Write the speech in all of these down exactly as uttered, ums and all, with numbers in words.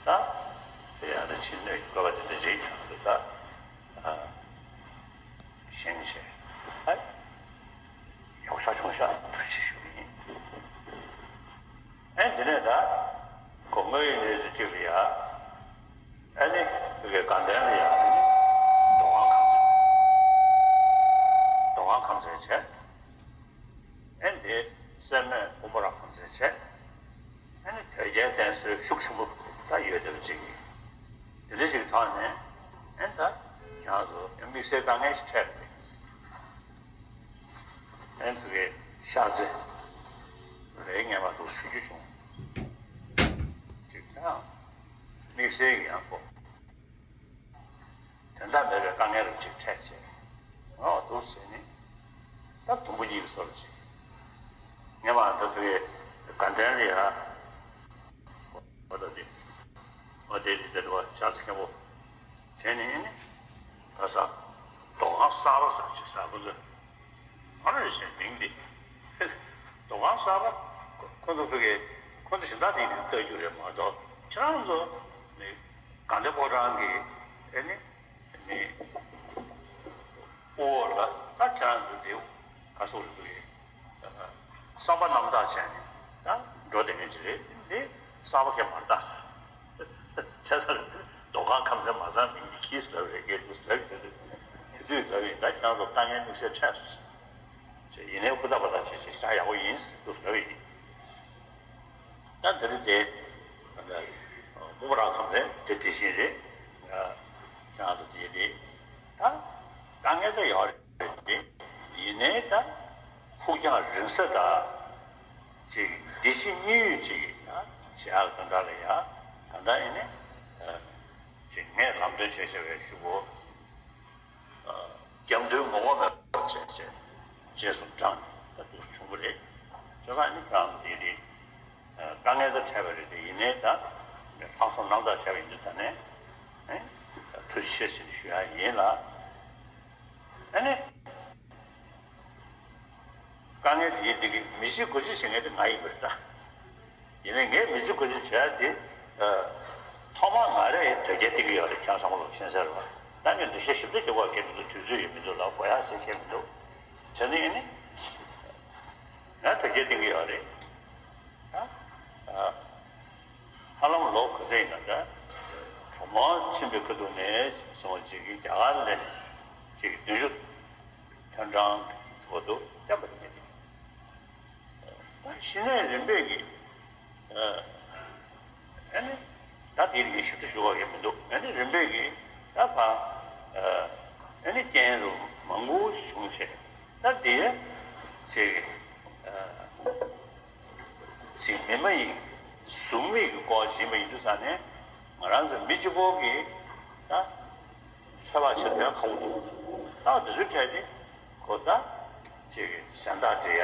ད་དེ་ཡང་ད་ཕྱི་སྣོད་ཀྱི་བཀོད་པ་དེ་འདྲ་རེད་ཀྱང་འདུག་ད་ཨ་བཞེངས་བྱས་ད་ཡོང་ཤག་བྱུང་ཤག་ཐུགས་རྗེ་ཆེ་ཞུ་གི་ཡིན། ཨེ་འདི་ནས་ད་གོ་དངོས་ཡོད་གནས་ཚུལ་གཅིག་ལ་ཡ་ཨ་ནི་དགའ་ལྡན་ལ་ཡ་ཨ་ནི་རྡོ་ཁང་ཁང་བརྩེགས་རྡོ་ཁང་ཁང་བརྩེགས་བྱས། ཨེ་འདི་སྲས་མོས་དཔུང་པ་ར་ཁང་བརྩེགས་བྱས། ཨེ་ནི་དོལ་རྒྱལ་བསྟེན་གསོལ་ཤུགས་ཆེན་པོ་ད་ཡོད་བསྡད་པ་ཅིག་ཡིན། དེ་འདྲ་ཞིག་ཐོག་ནས་ཨེ་ད་ཁྱེད་རང་ཚོ་དམིགས་བསལ་དཀའ་ངལ་ཞིག་འཕྲད་པ་རེད། ཨེ་ཕ་གིའི་ཤག་རྩེ་རེད། ངས་མ་གཏོགས་ཞུ་རྒྱུ་བྱུང་ཅིག་ཀྱང་དམིགས་བསལ་གྱི་ཡང་ཁོ། དོན་དག་མེད་པའི་དཀའ་ངལ་རུ་ཅིག་འཕྲད་བྱས། ཨོ་འདུག་ཟེར་ནས་ད་དུམ་བུ་གཉིས་ཀྱི་བཟོ་འདྲ་ཅིག་ངས་མ་ད་དུ་ཡི་དགའ་ལྡན་ལ་ཡ། འོ་ད་དེ། འོ་དེ་དེ་དེ་འདྲ་བ་ཤ་ཚ་མཁན་པོ་བྱས་ནས་ནི་ད་ས་རྡོ་ཁང་གསར་པ་ཟེར་ཅིག་ཟེར་ཁོ་ཚོས། ཨ་རེ་ཞེས་མིང་འདི། རྡོ་ཁང་གསར་པ། ཁོ་ཚོ་ཕ་གི་ཁོ་ཚོ་གཞན་དག་དེ་ཡིན་ལྟ་རྒྱུ་རེད་མ་གཏོགས་ཁྱེད་རང་ཚོ་ནི་དགའ་ལྡན་ཕོ་བྲང་གི་ཨེ་ནི་ནི་དབུ་འོག་ལ་ད་ཁྱེད་རང་ཚོ་དེ་ག་སོགས་རེད་འདུག་གི་བསམ་པ་རྣམ་དག་བྱས་ནས་ད་འགྲོ་བསྡད་མཁན་ཅིག་རེད། འདི་གསར་པ་གས་མ་རེད་ད། བྱས་ཙང་རྡོ་ཁང་ཁམས་ཚན་མ་ཚང་མིང་འདི་གིས་ལབ་རེད་སྐད་འདུག་ལབ་ཡོད་རེད། དེ་དུས་ལབ་ཡིན་ད་ཁྱེད་རང་ཚོ་དཀའ་ངལ་དམིགས་བསལ་འཕྲད་སོང་། ཅེས་ཡིན་ནའི་ཧུར་ཐག་པ་ཐག་བྱེད་ཅེས་བྱ་ཡག་པོ་ཡིན་འདུག་ལབ་ཡིན། ད་དེ་རིང་དེ་ཨ་ད་སྨུག་པ་རང་ཁམས་རེད། དེ་དེ་བཞིན་རེད། ཁྱེད་རང་ཚོ་དེ་རེད། ད་དཀའ་ངལ་ད་ཡོད་རེད་དེ། ཡིན་ནའི་ད་ཕུགས་རྒྱང་རིང་ས་ད་ཅིག་བདེ་སྐྱིད་གཉིས་ཡོད་ཅིག་ཡིན་ན་བྱེད་ཡག་དོན་དག་ལ་ཡ་ད་ལྟ་ཡིན་ནའི་ཅིག་ངས་ལམ་སྟོན་བྱས་བྱས་པའི་ཞུ་སྒོ། རྒྱབ་མདུན་ངོ་ལྐོག་མེད་པར་བྱས་བྱས་རྗེས་སུ་འབྲངས་ནས་ད་འདུག་བྱུང་བ་རེད། བྱས་ཙང་ནི་ཁྱེད་རང་འདི་རེད། དཀའ་ངལ་ད་འཕྲད་པ་རེད་དེ་ཡིན་ནའི་ད་ལྷག་བསམ་རྣམ་དག་བྱས་པ་ཡིན་དུས་ད་ནས་ཐུགས་རྗེ་ཆེ་ཞེས་ཞུ་ཡ་ཡིན་ལ། ཨ་ནི་དཀའ་ངལ་དེ་ཡིན་དེ་གི་མི་གཅིག་གོ་གཅིག་བྱེད་མཁན་དེ་ང་ཡིན་པ་རེད་ད། ཡིན་ནའི་ངས་མི་གཅིག་གོ་གཅིག་བྱས་ཏེ། ཐོག་མར་ང་རས་དོལ་རྒྱལ་བསྟེན་གྱི་ཡོད་རེད། ཁྱེད་ཚང་མ་ལོ་ཤེས་གསལ་རེད་བ། ད་ངས་འགྲེལ་བཤད་ཞིབ་ཏུ་རྒྱག་པ་གལ་མི་འདུག་དུས་ཚོད་ཡོད་མི་འདུག་ལ་གོ་ཡག་ཟེར་གལ་མི་འདུག་དེ་ནི་ཡིན་ནི། ང་དོལ་རྒྱལ་བསྟེན་གྱི་ཡོད་རེད། ད་ཧ་ལམ་ལོ་ག་ཚོད་ཡིན་ན་ད། གྲོགས་མོ་ཕྱིན་པའི་ཁ་ཐུག་ནས་སོང་ཅིག་གི་རྒྱ་གར་ལ་ཅིག་བདུན་ཅུ་ཐོན་གྲངས་ཚོ་འདུག་བསྟན་པ་ཉིད་དེ། ད་གཞི་ནས་རིམ་པས་ཀྱི། ཨ་ནི། ད་དེ་རིགས་ཞིབ་ཏུ་ཞུ་བ་ཡོད་མི་འདུག་ཨ་ནི་རིམ་པས་ཀྱི་ད་ཕ། ཨ་ནི་རྐྱེན་རུ་མང་པོ་བྱུང་བྱས་ད་དེ་ཅིག་ཅིག་མི་མ་ཡིན་གཟུགས་མེད་ཀྱི་སྐོར་བྱེད་པ་ཡིན་དུས་ཙང་ནས་ང་རང་ཚོ་མི་གཅིག་པོ་གིས་ད། ཚོད་དཔག་བྱེད་ཐུབ་ཡག་ཁག་པོ་འདུག་ད་འདི་ཚོའི་གྲས་དེ་ཁོ་ད་ཅིག་གཟེངས་རྟགས་སྤྲད་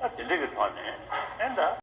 ཡ། ད་དེ་འདྲ་གི་ཐོག་ནས་ཨེ་ད་